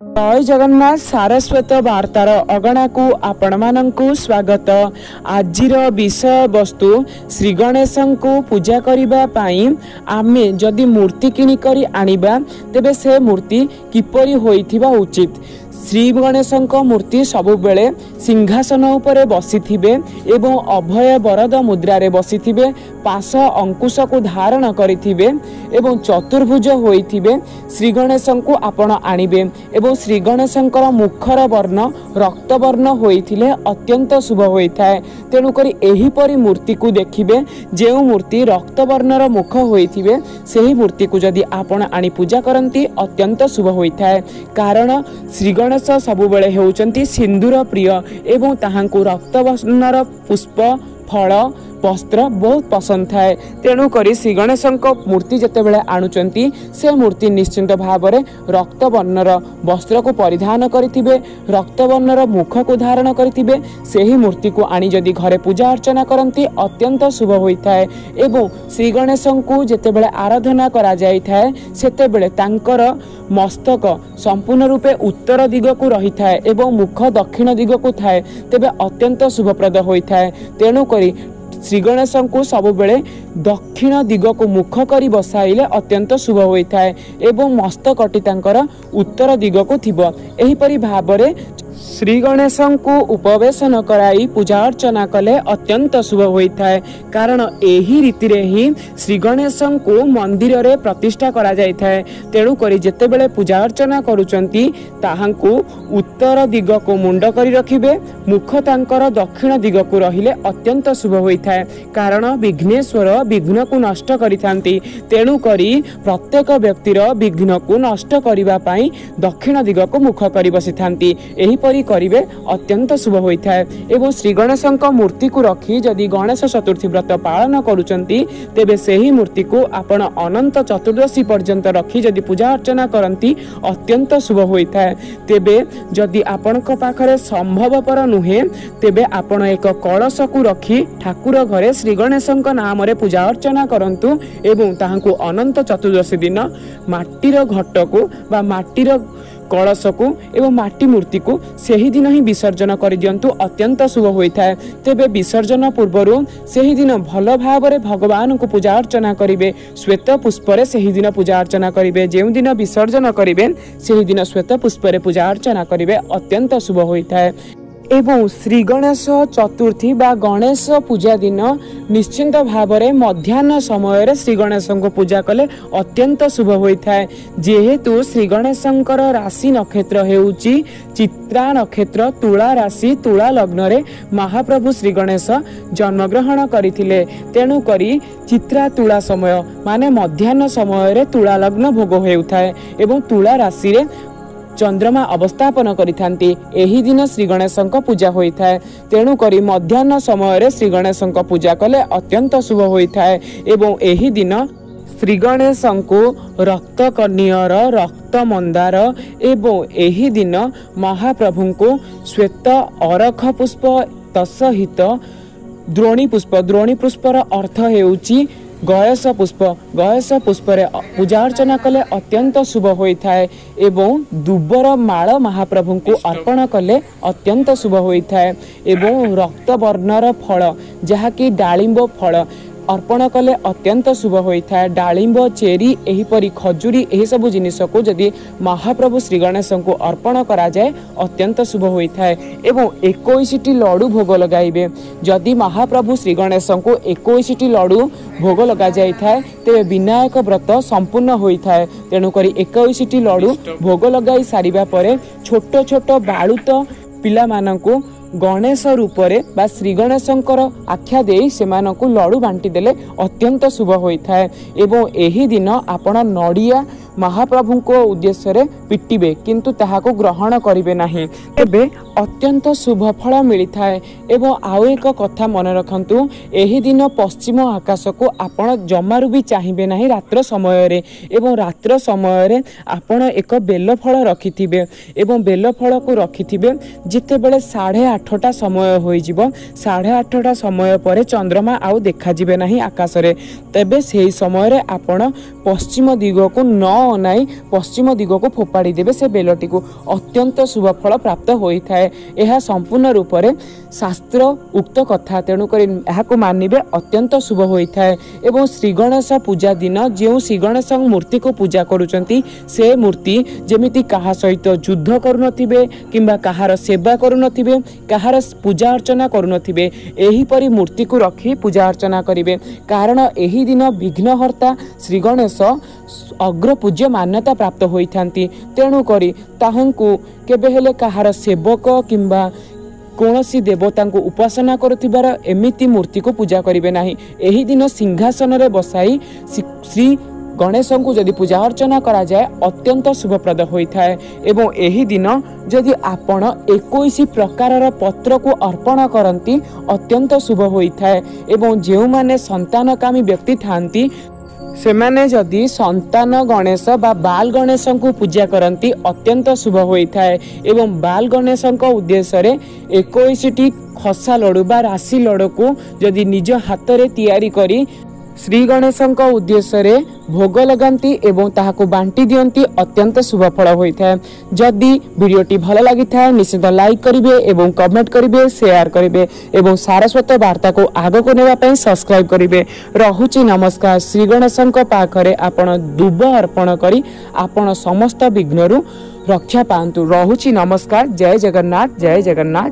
ଜୟ ଜଗନ୍ନାଥ। ସାରସ୍ୱତ ବାର୍ତ୍ତାର ଅଗଣାକୁ ଆପଣମାନଙ୍କୁ ସ୍ୱାଗତ। ଆଜିର ବିଷୟବସ୍ତୁ, ଶ୍ରୀଗଣେଶଙ୍କୁ ପୂଜା କରିବା ପାଇଁ ଆମେ ଯଦି ମୂର୍ତ୍ତି କିଣିକରି ଆଣିବା, ତେବେ ସେ ମୂର୍ତ୍ତି କିପରି ହୋଇଥିବା ଉଚିତ। ଶ୍ରୀ ଗଣେଶଙ୍କ ମୂର୍ତ୍ତି ସବୁବେଳେ ସିଂହାସନ ଉପରେ ବସିଥିବେ ଏବଂ ଅଭୟ ବରଦ ମୁଦ୍ରାରେ ବସିଥିବେ, ପାଶ ଅଙ୍କୁଶକୁ ଧାରଣ କରିଥିବେ ଏବଂ ଚତୁର୍ଭୁଜ ହୋଇଥିବେ। ଶ୍ରୀଗଣେଶଙ୍କୁ ଆପଣ ଆଣିବେ ଏବଂ ଶ୍ରୀଗଣେଶଙ୍କର ମୁଖର ବର୍ଣ୍ଣ ରକ୍ତବର୍ଣ୍ଣ ହୋଇଥିଲେ ଅତ୍ୟନ୍ତ ଶୁଭ ହୋଇଥାଏ। ତେଣୁକରି ଏହିପରି ମୂର୍ତ୍ତିକୁ ଦେଖିବେ, ଯେଉଁ ମୂର୍ତ୍ତି ରକ୍ତବର୍ଣ୍ଣର ମୁଖ ହୋଇଥିବେ, ସେହି ମୂର୍ତ୍ତିକୁ ଯଦି ଆପଣ ଆଣି ପୂଜା କରନ୍ତି ଅତ୍ୟନ୍ତ ଶୁଭ ହୋଇଥାଏ। କାରଣ ଶ୍ରୀଗଣେଶ ସବୁବେଳେ ହେଉଛନ୍ତି ସିନ୍ଦୁର ପ୍ରିୟ ଏବଂ ତାହାଙ୍କୁ ରକ୍ତବର୍ଣ୍ଣର ପୁଷ୍ପ, ଫଳ, ବସ୍ତ୍ର ବହୁତ ପସନ୍ଦ ଥାଏ। ତେଣୁକରି ଶ୍ରୀଗଣେଶଙ୍କ ମୂର୍ତ୍ତି ଯେତେବେଳେ ଆଣୁଛନ୍ତି, ସେ ମୂର୍ତ୍ତି ନିଶ୍ଚିନ୍ତ ଭାବରେ ରକ୍ତବର୍ଣ୍ଣର ବସ୍ତ୍ରକୁ ପରିଧାନ କରିଥିବେ, ରକ୍ତବର୍ଣ୍ଣର ମୁଖକୁ ଧାରଣ କରିଥିବେ। ସେହି ମୂର୍ତ୍ତିକୁ ଆଣି ଯଦି ଘରେ ପୂଜା ଅର୍ଚ୍ଚନା କରନ୍ତି ଅତ୍ୟନ୍ତ ଶୁଭ ହୋଇଥାଏ। ଏବଂ ଶ୍ରୀଗଣେଶଙ୍କୁ ଯେତେବେଳେ ଆରାଧନା କରାଯାଇଥାଏ, ସେତେବେଳେ ତାଙ୍କର ମସ୍ତକ ସମ୍ପୂର୍ଣ୍ଣ ରୂପେ ଉତ୍ତର ଦିଗକୁ ରହିଥାଏ ଏବଂ ମୁଖ ଦକ୍ଷିଣ ଦିଗକୁ ଥାଏ, ତେବେ ଅତ୍ୟନ୍ତ ଶୁଭପ୍ରଦ ହୋଇଥାଏ। ତେଣୁକରି ଶ୍ରୀଗଣେଶଙ୍କୁ ସବୁବେଳେ ଦକ୍ଷିଣ ଦିଗକୁ ମୁଖ କରି ବସାଇଲେ ଅତ୍ୟନ୍ତ ଶୁଭ ହୋଇଥାଏ ଏବଂ ମସ୍ତକଟି ତାଙ୍କର ଉତ୍ତର ଦିଗକୁ ଥିବ। ଏହିପରି ଭାବରେ ଶ୍ରୀଗଣେଶଙ୍କୁ ଉପବେଶନ କରାଇ ପୂଜା ଅର୍ଚ୍ଚନା କଲେ ଅତ୍ୟନ୍ତ ଶୁଭ ହୋଇଥାଏ। କାରଣ ଏହି ରୀତିରେ ହିଁ ଶ୍ରୀଗଣେଶଙ୍କୁ ମନ୍ଦିରରେ ପ୍ରତିଷ୍ଠା କରାଯାଇଥାଏ। ତେଣୁକରି ଯେତେବେଳେ ପୂଜା ଅର୍ଚ୍ଚନା କରୁଛନ୍ତି, ତାହାଙ୍କୁ ଉତ୍ତର ଦିଗକୁ ମୁଣ୍ଡ କରି ରଖିବେ, ମୁଖ ତାଙ୍କର ଦକ୍ଷିଣ ଦିଗକୁ ରହିଲେ ଅତ୍ୟନ୍ତ ଶୁଭ ହୋଇଥାଏ। କାରଣ ବିଘ୍ନେଶ୍ୱର ବିଘ୍ନକୁ ନଷ୍ଟ କରିଥାନ୍ତି। ତେଣୁକରି ପ୍ରତ୍ୟେକ ବ୍ୟକ୍ତିର ବିଘ୍ନକୁ ନଷ୍ଟ କରିବା ପାଇଁ ଦକ୍ଷିଣ ଦିଗକୁ ମୁଖ କରି ବସିଥାନ୍ତି। ଏହିପରି କରିବେ, ଅତ୍ୟନ୍ତ ଶୁଭ ହୋଇଥାଏ। ଏବଂ ଶ୍ରୀଗଣେଶଙ୍କ ମୂର୍ତ୍ତିକୁ ରଖି ଯଦି ଗଣେଶ ଚତୁର୍ଥୀ ବ୍ରତ ପାଳନ କରୁଛନ୍ତି, ତେବେ ସେହି ମୂର୍ତ୍ତିକୁ ଆପଣ ଅନନ୍ତ ଚତୁର୍ଦ୍ଦଶୀ ପର୍ଯ୍ୟନ୍ତ ରଖି ଯଦି ପୂଜା ଅର୍ଚ୍ଚନା କରନ୍ତି ଅତ୍ୟନ୍ତ ଶୁଭ ହୋଇଥାଏ। ତେବେ ଯଦି ଆପଣଙ୍କ ପାଖରେ ସମ୍ଭବପର ନୁହେଁ, ତେବେ ଆପଣ ଏକ କଳସକୁ ରଖି ଠାକୁର ଘରେ ଶ୍ରୀଗଣେଶଙ୍କ ନାମରେ ପୂଜା ଅର୍ଚ୍ଚନା କରନ୍ତୁ ଏବଂ ତାହାଙ୍କୁ ଅନନ୍ତ ଚତୁର୍ଦ୍ଦଶୀ ଦିନ ମାଟିର ଘଟକୁ ବା ମାଟିର କଳସକୁ ଏବଂ ମାଟି ମୂର୍ତ୍ତିକୁ ସେହିଦିନ ହିଁ ବିସର୍ଜନ କରିଦିଅନ୍ତୁ, ଅତ୍ୟନ୍ତ ଶୁଭ ହୋଇଥାଏ। ତେବେ ବିସର୍ଜନ ପୂର୍ବରୁ ସେହିଦିନ ଭଲ ଭାବରେ ଭଗବାନଙ୍କୁ ପୂଜା ଅର୍ଚ୍ଚନା କରିବେ। ଶ୍ୱେତ ପୁଷ୍ପରେ ସେହିଦିନ ପୂଜା ଅର୍ଚ୍ଚନା କରିବେ। ଯେଉଁଦିନ ବିସର୍ଜନ କରିବେ, ସେହିଦିନ ଶ୍ୱେତ ପୁଷ୍ପରେ ପୂଜା ଅର୍ଚ୍ଚନା କରିବେ, ଅତ୍ୟନ୍ତ ଶୁଭ ହୋଇଥାଏ। ଏବଂ ଶ୍ରୀଗଣେଶ ଚତୁର୍ଥୀ ବା ଗଣେଶ ପୂଜା ଦିନ ନିଶ୍ଚିନ୍ତ ଭାବରେ ମଧ୍ୟାହ୍ନ ସମୟରେ ଶ୍ରୀଗଣେଶଙ୍କୁ ପୂଜା କଲେ ଅତ୍ୟନ୍ତ ଶୁଭ ହୋଇଥାଏ। ଯେହେତୁ ଶ୍ରୀଗଣେଶଙ୍କର ରାଶି ନକ୍ଷତ୍ର ହେଉଛି ଚିତ୍ରା ନକ୍ଷତ୍ର, ତୁଳା ରାଶି ତୁଳା ଲଗ୍ନରେ ମହାପ୍ରଭୁ ଶ୍ରୀଗଣେଶ ଜନ୍ମଗ୍ରହଣ କରିଥିଲେ। ତେଣୁକରି ଚିତ୍ରା ତୁଳା ସମୟ ମାନେ ମଧ୍ୟାହ୍ନ ସମୟରେ ତୁଳା ଲଗ୍ନ ଭୋଗ ହେଉଥାଏ ଏବଂ ତୁଳା ରାଶିରେ ଚନ୍ଦ୍ରମା ଅବସ୍ଥାପନ କରିଥାନ୍ତି। ଏହି ଦିନ ଶ୍ରୀଗଣେଶଙ୍କ ପୂଜା ହୋଇଥାଏ। ତେଣୁକରି ମଧ୍ୟାହ୍ନ ସମୟରେ ଶ୍ରୀଗଣେଶଙ୍କ ପୂଜା କଲେ ଅତ୍ୟନ୍ତ ଶୁଭ ହୋଇଥାଏ। ଏବଂ ଏହି ଦିନ ଶ୍ରୀଗଣେଶଙ୍କୁ ରକ୍ତ କନିଅର, ରକ୍ତ ମନ୍ଦାର ଏବଂ ଏହି ଦିନ ମହାପ୍ରଭୁଙ୍କୁ ଶ୍ୱେତ ଅରଖ ପୁଷ୍ପ ତତ୍ସହିତ ଦ୍ରୋଣୀ ପୁଷ୍ପ। ଦ୍ରୋଣୀ ପୁଷ୍ପର ଅର୍ଥ ହେଉଛି ଗୟସ ପୁଷ୍ପ। ଗୟସ ପୁଷ୍ପରେ ପୂଜା ଅର୍ଚ୍ଚନା କଲେ ଅତ୍ୟନ୍ତ ଶୁଭ ହୋଇଥାଏ ଏବଂ ଦୁବର ମାଳ ମହାପ୍ରଭୁଙ୍କୁ ଅର୍ପଣ କଲେ ଅତ୍ୟନ୍ତ ଶୁଭ ହୋଇଥାଏ। ଏବଂ ରକ୍ତବର୍ଣ୍ଣର ଫଳ, ଯାହାକି ଡାଳିମ୍ବ ଫଳ ଅର୍ପଣ କଲେ ଅତ୍ୟନ୍ତ ଶୁଭ ହୋଇଥାଏ। ଡାଳିମ୍ବ, ଚେରି, ଏହିପରି ଖଜୁରୀ, ଏହିସବୁ ଜିନିଷକୁ ଯଦି ମହାପ୍ରଭୁ ଶ୍ରୀଗଣେଶଙ୍କୁ ଅର୍ପଣ କରାଯାଏ ଅତ୍ୟନ୍ତ ଶୁଭ ହୋଇଥାଏ। ଏବଂ 21ଟି ଲଡ଼ୁ ଭୋଗ ଲଗାଇବେ। ଯଦି ମହାପ୍ରଭୁ ଶ୍ରୀଗଣେଶଙ୍କୁ 21ଟି ଲଡ଼ୁ ଭୋଗ ଲଗାଯାଇଥାଏ, ତେବେ ବିନାୟକ ବ୍ରତ ସମ୍ପୂର୍ଣ୍ଣ ହୋଇଥାଏ। ତେଣୁକରି 21ଟି ଲଡ଼ୁ ଭୋଗ ଲଗାଇ ସାରିବା ପରେ ଛୋଟ ଛୋଟ ବାଳୁତ ପିଲାମାନଙ୍କୁ ଗଣେଶ ରୂପରେ ବା ଶ୍ରୀଗଣେଶଙ୍କର ଆଖ୍ୟା ଦେଇ ସେମାନଙ୍କୁ ଲଡ଼ୁ ବାଣ୍ଟି ଦେଲେ ଅତ୍ୟନ୍ତ ଶୁଭ ହୋଇଥାଏ। ଏବଂ ଏହି ଦିନ ଆପଣ ନଡ଼ିଆ ମହାପ୍ରଭୁଙ୍କ ଉଦ୍ଦେଶ୍ୟରେ ପିଟିବେ, କିନ୍ତୁ ତାହାକୁ ଗ୍ରହଣ କରିବେ ନାହିଁ। ତେବେ ଅତ୍ୟନ୍ତ ଶୁଭ ଫଳ ମିଳିଥାଏ। ଏବଂ ଆଉ ଏକ କଥା ମନେ ରଖନ୍ତୁ, ଏହି ଦିନ ପଶ୍ଚିମ ଆକାଶକୁ ଆପଣ ଜମାରୁ ବି ଚାହିଁବେ ନାହିଁ ରାତ୍ର ସମୟରେ। ଏବଂ ରାତ୍ର ସମୟରେ ଆପଣ ଏକ ବେଲଫଳ ରଖିଥିବେ ଏବଂ ବେଲଫଳକୁ ରଖିଥିବେ, ଯେତେବେଳେ 8:30 ସମୟ ହୋଇଯିବ, 8:30 ସମୟ ପରେ ଚନ୍ଦ୍ରମା ଆଉ ଦେଖାଯିବେ ନାହିଁ ଆକାଶରେ, ତେବେ ସେହି ସମୟରେ ଆପଣ ପଶ୍ଚିମ ଦିଗକୁ ନ ଅନାଇ ପଶ୍ଚିମ ଦିଗକୁ ଫୋପାଡ଼ି ଦେବେ ସେ ବେଲଟିକୁ, ଅତ୍ୟନ୍ତ ଶୁଭ ଫଳ ପ୍ରାପ୍ତ ହୋଇଥାଏ। ଏହା ସମ୍ପୂର୍ଣ୍ଣ ରୂପରେ ଶାସ୍ତ୍ର ଉକ୍ତ କଥା, ତେଣୁକରି ଏହାକୁ ମାନିବେ, ଅତ୍ୟନ୍ତ ଶୁଭ ହୋଇଥାଏ। ଏବଂ ଶ୍ରୀଗଣେଶ ପୂଜା ଦିନ ଯେଉଁ ଶ୍ରୀଗଣେଶ ମୂର୍ତ୍ତିକୁ ପୂଜା କରୁଛନ୍ତି, ସେ ମୂର୍ତ୍ତି ଯେମିତି କାହା ସହିତ ଯୁଦ୍ଧ କରୁନଥିବେ କିମ୍ବା କାହାର ସେବା କରୁନଥିବେ, କାହାର ପୂଜା ଅର୍ଚ୍ଚନା କରୁନଥିବେ, ଏହିପରି ମୂର୍ତ୍ତିକୁ ରଖି ପୂଜା ଅର୍ଚ୍ଚନା କରିବେ। କାରଣ ଏହି ଦିନ ବିଘ୍ନହର୍ତ୍ତା ଶ୍ରୀଗଣେଶ ଅଗ୍ରପୂଜ୍ୟ ମାନ୍ୟତା ପ୍ରାପ୍ତ ହୋଇଥାନ୍ତି। ତେଣୁକରି ତାହାଙ୍କୁ କେବେ ହେଲେ କାହାର ସେବକ କିମ୍ବା କୌଣସି ଦେବତାଙ୍କୁ ଉପାସନା କରୁଥିବାର ଏମିତି ମୂର୍ତ୍ତିକୁ ପୂଜା କରିବେ ନାହିଁ। ଏହି ଦିନ ସିଂହାସନରେ ବସାଇ ଶ୍ରୀ ଗଣେଶଙ୍କୁ ଯଦି ପୂଜା ଅର୍ଚ୍ଚନା କରାଯାଏ, ଅତ୍ୟନ୍ତ ଶୁଭପ୍ରଦ ହୋଇଥାଏ। ଏବଂ ଏହି ଦିନ ଯଦି ଆପଣ 21 ପ୍ରକାରର ପତ୍ରକୁ ଅର୍ପଣ କରନ୍ତି, ଅତ୍ୟନ୍ତ ଶୁଭ ହୋଇଥାଏ। ଏବଂ ଯେଉଁମାନେ ସନ୍ତାନକାମୀ ବ୍ୟକ୍ତି ଥାଆନ୍ତି, ସେମାନେ ଯଦି ସନ୍ତାନ ଗଣେଶ ବା ବାଲ ଗଣେଶଙ୍କୁ ପୂଜା କରନ୍ତି, ଅତ୍ୟନ୍ତ ଶୁଭ ହୋଇଥାଏ। ଏବଂ ବାଲ ଗଣେଶଙ୍କ ଉଦ୍ଦେଶ୍ୟରେ 21ଟି ଖସା ଲଡ଼ୁ ବା ରାଶି ଲଡ଼ୁକୁ ଯଦି ନିଜ ହାତରେ ତିଆରି କରି ଶ୍ରୀ ଗଣେଶଙ୍କ ଉଦ୍ଦେଶ୍ୟରେ ଭୋଗ ଲଗାନ୍ତି ଏବଂ ତାହାକୁ ବାଣ୍ଟି ଦିଅନ୍ତି, ଅତ୍ୟନ୍ତ ଶୁଭ ଫଳ ହୋଇଥାଏ। ଯଦି ଭିଡ଼ିଓଟି ଭଲ ଲାଗିଥାଏ, ନିଶ୍ଚିତ ଲାଇକ୍ କରିବେ ଏବଂ କମେଣ୍ଟ କରିବେ, ସେୟାର କରିବେ ଏବଂ ସାରସ୍ୱତ ବାର୍ତ୍ତାକୁ ଆଗକୁ ନେବା ପାଇଁ ସବସ୍କ୍ରାଇବ୍ କରିବେ। ରହୁଛି, ନମସ୍କାର। ଶ୍ରୀ ଗଣେଶଙ୍କ ପାଖରେ ଆପଣ ଦୁବ ଅର୍ପଣ କରି ଆପଣ ସମସ୍ତ ବିଘ୍ନରୁ ରକ୍ଷା ପାଆନ୍ତୁ। ରହୁଛି, ନମସ୍କାର। ଜୟ ଜଗନ୍ନାଥ, ଜୟ ଜଗନ୍ନାଥ।